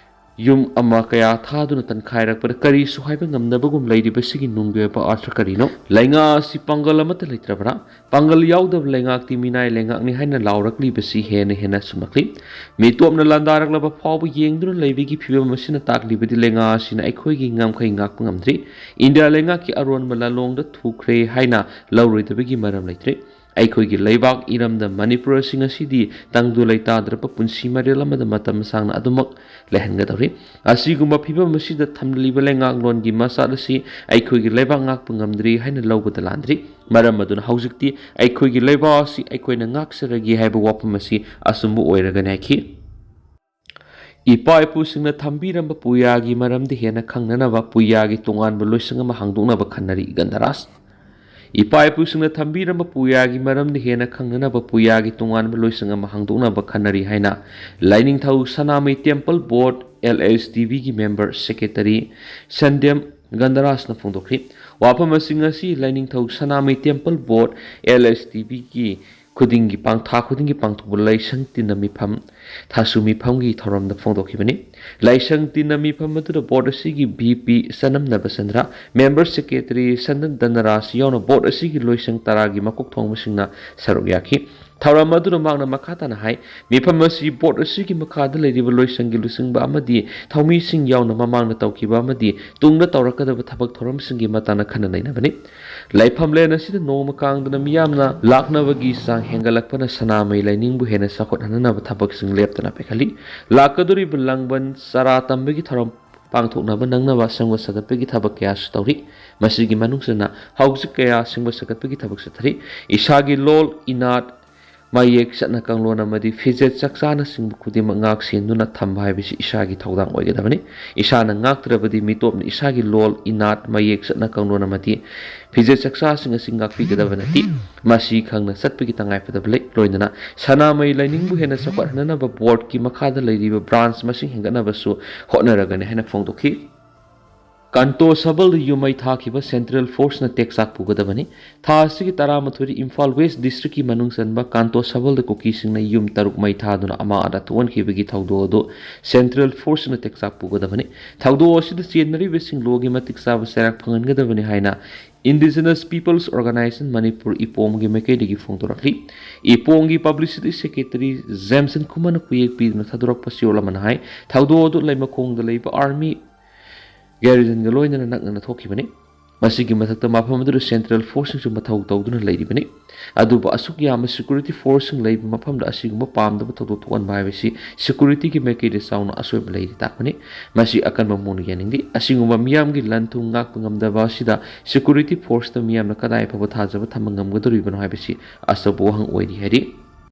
ꯌꯨꯝ ꯑꯃ ꯀꯌꯥ ꯊꯥꯗꯨꯅ ꯇꯟꯈꯥꯏꯔꯛꯄꯗ ꯀꯔꯤꯁꯨ ꯍꯥꯏꯕ ꯉꯝꯗꯕꯒꯨꯝ ꯂꯩꯔꯤꯕꯁꯤꯒꯤ ꯅꯨꯡꯒꯤ ꯑꯣꯏꯕ ꯑꯥꯔꯊ ꯀꯔꯤꯅꯣ? ꯂꯩꯉꯥꯛ ꯑꯁꯤ ꯄꯥꯡꯒꯜ ꯑꯃꯠꯇ ꯂꯩꯇ꯭ꯔꯕ꯭ꯔꯥ? ꯄꯥꯡꯒꯜ ꯌꯥꯎꯗꯕ ꯂꯩꯉꯥꯛꯇꯤ ꯃꯤꯅꯥꯏ ꯂꯩꯉꯥꯛꯅꯤ ꯍꯥꯏꯅ ꯂꯥꯎꯔꯛꯂꯤꯕꯁꯤ ꯍꯦꯟꯅ ꯍꯦꯟꯅ ꯆꯨꯝꯂꯛꯂꯤ꯫ ꯃꯤꯇꯣꯞꯅ ꯂꯥꯟꯗꯥꯔꯛꯂꯕ ꯐꯥꯎꯕ ꯌꯦꯡꯗꯨꯅ ꯂꯩꯕꯒꯤ ꯐꯤꯕꯝ ꯑꯁꯤꯅ ꯇꯥꯛꯂꯤꯕꯗꯤ ꯂꯩꯉꯥꯛ ꯑꯁꯤꯅ ꯑꯩꯈꯣꯏꯒꯤ ꯉꯝꯈꯩ ꯉꯥꯛꯄ ꯉꯝꯗ꯭ꯔꯤ꯫ ꯏꯟꯗꯤꯌꯥ ꯂꯩꯉꯥꯛꯀꯤ ꯑꯔꯣꯟꯕ ꯂꯥꯂꯣꯡꯗ ꯊꯨꯈ꯭ꯔꯦ ꯍꯥꯏꯅ ꯂꯧꯔꯣꯏꯗꯕꯒꯤ ꯃꯔꯝ ꯂꯩꯇ꯭ꯔꯦ꯫ ꯑꯩꯈꯣꯏꯒꯤ ꯂꯩꯕꯥꯛ ꯏꯔꯝꯗꯝ ꯃꯅꯤꯄꯨꯔ ꯑꯁꯤ ꯉꯁꯤꯗꯤ ꯇꯪꯗꯨ ꯂꯩꯇꯥꯗ꯭ꯔꯕ ꯄꯨꯟꯁꯤ ꯃꯔꯦꯜ ꯑꯃꯗ ꯃꯇꯝ ꯁꯥꯡꯅ ꯑꯗꯨꯃꯛ ꯂꯩꯍꯟꯒꯗꯧꯔꯤ꯫ ꯑꯁꯤꯒꯨꯝꯕ ꯐꯤꯕꯝ ꯑꯁꯤꯗ ꯊꯝꯂꯤꯕ ꯂꯩꯉꯥꯛꯂꯣꯟꯒꯤ ꯃꯆꯥꯛ ꯑꯁꯤ ꯑꯩꯈꯣꯏꯒꯤ ꯂꯩꯕꯥꯛ ꯉꯥꯛꯄ ꯉꯝꯗ꯭ꯔꯤ ꯍꯥꯏꯅ ꯂꯧꯕꯗ ꯂꯥꯟꯗ꯭ꯔꯤ꯫ ꯃꯔꯝ ꯑꯗꯨꯅ ꯍꯧꯖꯤꯛꯇꯤ ꯑꯩꯈꯣꯏꯒꯤ ꯂꯩꯕꯥꯛ ꯑꯁꯤ ꯑꯩꯈꯣꯏꯅ ꯉꯥꯛꯆꯔꯒꯦ ꯍꯥꯏꯕ ꯋꯥꯐꯝ ꯑꯁꯤ ꯑꯆꯨꯝꯕ ꯑꯣꯏꯔꯒꯅꯤ ꯍꯥꯏꯈꯤ꯫ ꯏꯄꯥ ꯏꯄꯨꯁꯤꯡꯅ ꯊꯝꯕꯤꯔꯝꯕ ꯄꯨꯌꯥꯒꯤ ꯃꯔꯝꯗꯤ ꯍꯦꯟꯅ ꯈꯪꯅꯅꯕ ꯄꯨꯌꯥꯒꯤ ꯇꯣꯉꯥꯟꯕ ꯂꯣꯏꯁꯪ ꯑꯃ ꯍꯥꯡꯗꯣꯛꯅꯕ ꯈꯟꯅꯔꯤ꯫ ꯒꯟꯙꯔꯥꯖ꯫ ꯏꯄꯥ ꯏꯄꯨꯁꯤꯡꯅ ꯊꯝꯕꯤꯔꯝꯕ ꯄꯨꯌꯥꯒꯤ ꯃꯔꯝꯗꯤ ꯍꯦꯟꯅ ꯈꯪꯅꯅꯕ ꯄꯨꯌꯥꯒꯤ ꯇꯣꯉꯥꯟꯕ ꯂꯣꯏꯁꯪ ꯑꯃ ꯍꯥꯡꯗꯣꯛꯅꯕ ꯈꯟꯅꯔꯤ ꯍꯥꯏꯅ ꯂꯥꯏꯅꯤꯡꯊꯧ ꯁꯅꯥꯃꯍꯤ ꯇꯦꯝꯄꯜ ꯕꯣꯔꯗ, LSTB, ꯒꯤ ꯃꯦꯝꯕꯔ ꯁꯦꯀ꯭ꯔꯦꯇꯔꯤ ꯁꯟꯗ꯭ꯌꯝ ꯒꯟꯙꯔꯥꯖꯅ ꯐꯣꯡꯗꯣꯛꯈꯤ꯫ ꯋꯥꯐꯝ ꯑꯁꯤ ꯉꯁꯤ ꯂꯥꯏꯅꯤꯡꯊꯧ ꯁꯅꯥꯃꯍꯤ ꯇꯦꯝꯄꯜ ꯕꯣꯔꯗ, LSTB, ꯒꯤ ꯈꯨꯗꯤꯡꯒꯤ ꯄꯥꯡ-, ꯊꯥ ꯈꯨꯗꯤꯡꯒꯤ ꯄꯥꯡꯊꯣꯛꯄ ꯂꯥꯏꯁꯪ ꯇꯤꯟꯅ ꯃꯤꯐꯝ, ꯊꯥꯁꯨ ꯃꯤꯐꯝꯒꯤ ꯊꯧꯔꯝꯗ ꯐꯣꯡꯗꯣꯛꯈꯤꯕꯅꯤ꯫ ꯂꯥꯏꯁꯪ ꯇꯤꯟꯅ ꯃꯤꯐꯝ ꯑꯗꯨꯗ ꯕꯣꯔꯗ ꯑꯁꯤꯒꯤ VP ꯁꯅꯝ ꯅꯕꯆꯟꯗ꯭ꯔ, ꯃꯦꯝꯕꯔ ꯁꯦꯀ꯭ꯔꯦꯇꯔꯤ ꯁꯟꯗꯟ ꯙꯅꯔꯥꯖ ꯌꯥꯎꯅ ꯕꯣꯔꯗ ꯑꯁꯤꯒꯤ ꯂꯣꯏꯁꯪ ꯇꯔꯥꯒꯤ ꯃꯀꯣꯛ ꯊꯣꯡꯕꯁꯤꯡꯅ ꯁꯔꯨꯛ ꯌꯥꯈꯤ꯫ ꯊꯧꯔꯝ ꯑꯗꯨꯗ ꯃꯍꯥꯛꯅ ꯃꯈꯥ ꯇꯥꯅ ꯍꯥꯏ, ꯃꯤꯐꯝ ꯑꯁꯤ ꯕꯣꯔꯗ ꯑꯁꯤꯒꯤ ꯃꯈꯥꯗ ꯂꯩꯔꯤꯕ ꯂꯣꯏꯁꯪꯒꯤ ꯂꯨꯆꯤꯡꯕ ꯑꯃꯗꯤ ꯊꯧꯃꯤꯁꯤꯡ ꯌꯥꯎꯅ ꯃꯃꯥꯡꯗ ꯇꯧꯈꯤꯕ ꯑꯃꯗꯤ ꯇꯨꯡꯗ ꯇꯧꯔꯛꯀꯗꯕ ꯊꯕꯛ ꯊꯧꯔꯝꯁꯤꯡꯒꯤ ꯃꯇꯥꯡꯗ ꯈꯟꯅ ꯅꯩꯅꯕꯅꯤ꯫ ꯂꯥꯏꯐꯝꯂꯦꯟ ꯑꯁꯤꯗ ꯅꯣꯡꯃ ꯀꯥꯡꯗꯅ ꯃꯤꯌꯥꯝꯅ ꯂꯥꯛꯅꯕꯒꯤ ꯆꯥꯡ ꯍꯦꯟꯒꯠꯂꯛꯄꯅ ꯁꯅꯥꯃꯍꯤ ꯂꯥꯏꯅꯤꯡꯕꯨ ꯍꯦꯟꯅ ꯆꯥꯎꯈꯠꯍꯟꯅꯅꯕ ꯊꯕꯛꯁꯤꯡ ꯂꯦꯞꯇꯅ ꯄꯥꯏꯈꯠꯂꯤ꯫ ꯂꯥꯛꯀꯗꯧꯔꯤꯕ ꯂꯥꯡꯕꯟ ꯆꯔꯥ ꯇꯝꯕꯒꯤ ꯊꯧꯔꯝ ꯄꯥꯡꯊꯣꯛꯅꯕ ꯅꯪꯅꯕ ꯁꯦꯝꯒꯠ ꯁꯥꯒꯠꯄꯒꯤ ꯊꯕꯛ ꯀꯌꯥꯁꯨ ꯇꯧꯔꯤ꯫ ꯃꯁꯤꯒꯤ ꯃꯅꯨꯡ ꯆꯟꯅ ꯍꯧꯖꯤꯛ ꯀꯌꯥ ꯁꯦꯝꯒꯠ ꯁꯥꯒꯠꯄꯒꯤ ꯊꯕꯛ ꯆꯠꯊꯔꯤ꯫ ꯏꯁꯥꯒꯤ ꯂꯣꯜ, ꯏꯅꯥꯠ, ꯃꯌꯦꯛ, ꯆꯠꯅ ꯀꯥꯡꯂꯣꯟ ꯑꯃꯗꯤ ꯐꯤꯖꯦꯠ ꯆꯥꯛꯆꯥꯅꯆꯤꯡꯕ ꯈꯨꯗꯤꯡꯃꯛ ꯉꯥꯛ ꯁꯦꯟꯗꯨꯅ ꯊꯝꯕ ꯍꯥꯏꯕꯁꯤ ꯏꯁꯥꯒꯤ ꯊꯧꯗꯥꯡ ꯑꯣꯏꯒꯗꯕꯅꯤ꯫ ꯏꯁꯥꯅ ꯉꯥꯛꯇ꯭ꯔꯕꯗꯤ ꯃꯤꯇꯣꯞꯅ ꯏꯁꯥꯒꯤ ꯂꯣꯜ, ꯏꯅꯥꯠ, ꯃꯌꯦꯛ, ꯆꯠꯅ ꯀꯥꯡꯂꯣꯟ ꯑꯃꯗꯤ ꯐꯤꯖꯦꯠ ꯆꯥꯛꯆꯥꯁꯤꯡ ꯑꯁꯤ ꯉꯥꯛꯄꯤꯒꯗꯕ ꯅꯠꯇꯦ꯫ ꯃꯁꯤ ꯈꯪꯅ ꯆꯠꯄꯒꯤ ꯇꯉꯥꯏꯐꯗꯕ ꯂꯩ꯫ ꯂꯣꯏꯅꯅ ꯁꯅꯥꯃꯍꯤ ꯂꯥꯏꯅꯤꯡꯕꯨ ꯍꯦꯟꯅ ꯆꯥꯎꯈꯠꯍꯟꯅꯅꯕ ꯕꯣꯔꯗꯀꯤ ꯃꯈꯥꯗ ꯂꯩꯔꯤꯕ ꯕ꯭ꯔꯥꯟꯆ ꯃꯁꯤꯡ ꯍꯦꯟꯒꯠꯅꯕꯁꯨ ꯍꯣꯠꯅꯔꯒꯅꯤ ꯍꯥꯏꯅ ꯐꯣꯡꯗꯣꯛꯈꯤ꯫ ꯀꯥꯟꯇꯣ ꯁꯕꯜꯗ ꯌꯨꯝ ꯃꯩ ꯊꯥꯈꯤꯕ ꯁꯦꯟꯇ꯭ꯔꯦꯜ ꯐꯣꯔꯁꯅ ꯇꯦꯛꯆꯥꯛ ꯄꯨꯒꯗꯕꯅꯤ꯫ ꯊꯥ ꯑꯁꯤꯒꯤ ꯇꯔꯥꯃꯥꯊꯣꯏꯗ ꯏꯝꯐꯥꯜ ꯋꯦꯁ ꯗꯤꯁꯇ꯭ꯔꯤꯛꯀꯤ ꯃꯅꯨꯡ ꯆꯟꯕ ꯀꯥꯟꯇꯣ ꯁꯕꯜꯗ ꯀꯨꯀꯤꯁꯤꯡꯅ ꯌꯨꯝ ꯇꯔꯨꯛ ꯃꯩ ꯊꯥꯗꯨꯅ ꯑꯃꯥꯡ ꯑꯇꯥ ꯊꯣꯛꯍꯟꯈꯤꯕꯒꯤ ꯊꯧꯗꯣꯛ ꯑꯗꯨ ꯁꯦꯟꯇ꯭ꯔꯦꯜ ꯐꯣꯔꯁꯅ ꯇꯦꯛꯆꯥꯛ ꯄꯨꯒꯗꯕꯅꯤ꯫ ꯊꯧꯗꯣꯛ ꯑꯁꯤꯗ ꯆꯦꯟꯅꯔꯤꯕꯁꯤꯡ ꯂꯣꯒꯤ ꯃꯇꯤꯛ ꯆꯥꯕ ꯆꯩꯔꯥꯛ ꯐꯪꯍꯟꯒꯗꯕꯅꯤ ꯍꯥꯏꯅ Indigenous Peoples Organisation ꯃꯅꯤꯄꯨꯔ ꯏꯄꯣꯝꯒꯤ ꯃꯥꯏꯀꯩꯗꯒꯤ ꯐꯣꯡꯗꯣꯔꯛꯂꯤ꯫ ꯏꯄꯣꯝꯒꯤ ꯄꯕ꯭ꯂꯤꯁꯤꯇꯤ ꯁꯦꯀ꯭ꯔꯦꯇꯔꯤ ꯖꯦꯝꯁꯟ ꯈꯨꯃꯟꯅ ꯈꯨꯌꯦꯛ ꯄꯤꯗꯨꯅ ꯊꯥꯗꯣꯔꯛꯄ ꯆꯦꯔꯣꯜ ꯑꯃꯅ ꯍꯥꯏ, ꯊꯧꯗꯣꯛ ꯑꯗꯨ ꯂꯩꯃꯈꯣꯡꯗ ꯂꯩꯕ ꯑꯥꯔꯃꯤ ꯒꯦꯔꯤꯖꯟꯒ ꯂꯣꯏꯅꯅ ꯅꯛꯅꯅ ꯊꯣꯛꯈꯤꯕꯅꯤ꯫ ꯃꯁꯤꯒꯤ ꯃꯊꯛꯇ ꯃꯐꯝ ꯑꯗꯨꯗ ꯁꯦꯟꯇ꯭ꯔꯦꯜ ꯐꯣꯔꯁꯁꯤꯡꯁꯨ ꯃꯊꯧ ꯇꯧꯗꯨꯅ ꯂꯩꯔꯤꯕꯅꯤ꯫ ꯑꯗꯨꯕꯨ ꯑꯁꯨꯛ ꯌꯥꯝꯕ ꯁꯦꯀ꯭ꯌꯨꯔꯤꯇꯤ ꯐꯣꯔꯁꯁꯤꯡ ꯂꯩꯕ ꯃꯐꯝꯗ ꯑꯁꯤꯒꯨꯝꯕ ꯄꯥꯝꯗꯕ ꯊꯧꯗꯣꯛ ꯊꯣꯛꯍꯟꯕ ꯍꯥꯏꯕꯁꯤ ꯁꯦꯀ꯭ꯌꯨꯔꯤꯇꯤꯒꯤ ꯃꯥꯏꯀꯩꯗ ꯆꯥꯎꯅ ꯑꯁꯣꯏꯕ ꯂꯩꯔꯤ ꯇꯥꯛꯄꯅꯤ꯫ ꯃꯁꯤ ꯑꯀꯟꯕ ꯃꯑꯣꯡꯗ ꯌꯥꯅꯤꯡꯗꯦ꯫ ꯑꯁꯤꯒꯨꯝꯕ ꯃꯤꯌꯥꯝꯒꯤ ꯂꯟ ꯊꯨꯝ ꯉꯥꯛꯄ ꯉꯝꯗꯕ ꯑꯁꯤꯗ ꯁꯦꯀ꯭ꯌꯨꯔꯤꯇꯤ ꯐꯣꯔꯁꯇ ꯃꯤꯌꯥꯝꯅ ꯀꯗꯥꯏ ꯐꯥꯎꯕ ꯊꯥꯖꯕ ꯊꯝꯕ ꯉꯝꯒꯗꯧꯔꯤꯕꯅꯣ ꯍꯥꯏꯕꯁꯤ ꯑꯆꯧꯕ ꯋꯥꯍꯪ ꯑꯣꯏꯔꯤ ꯍꯥꯏꯔꯤ꯫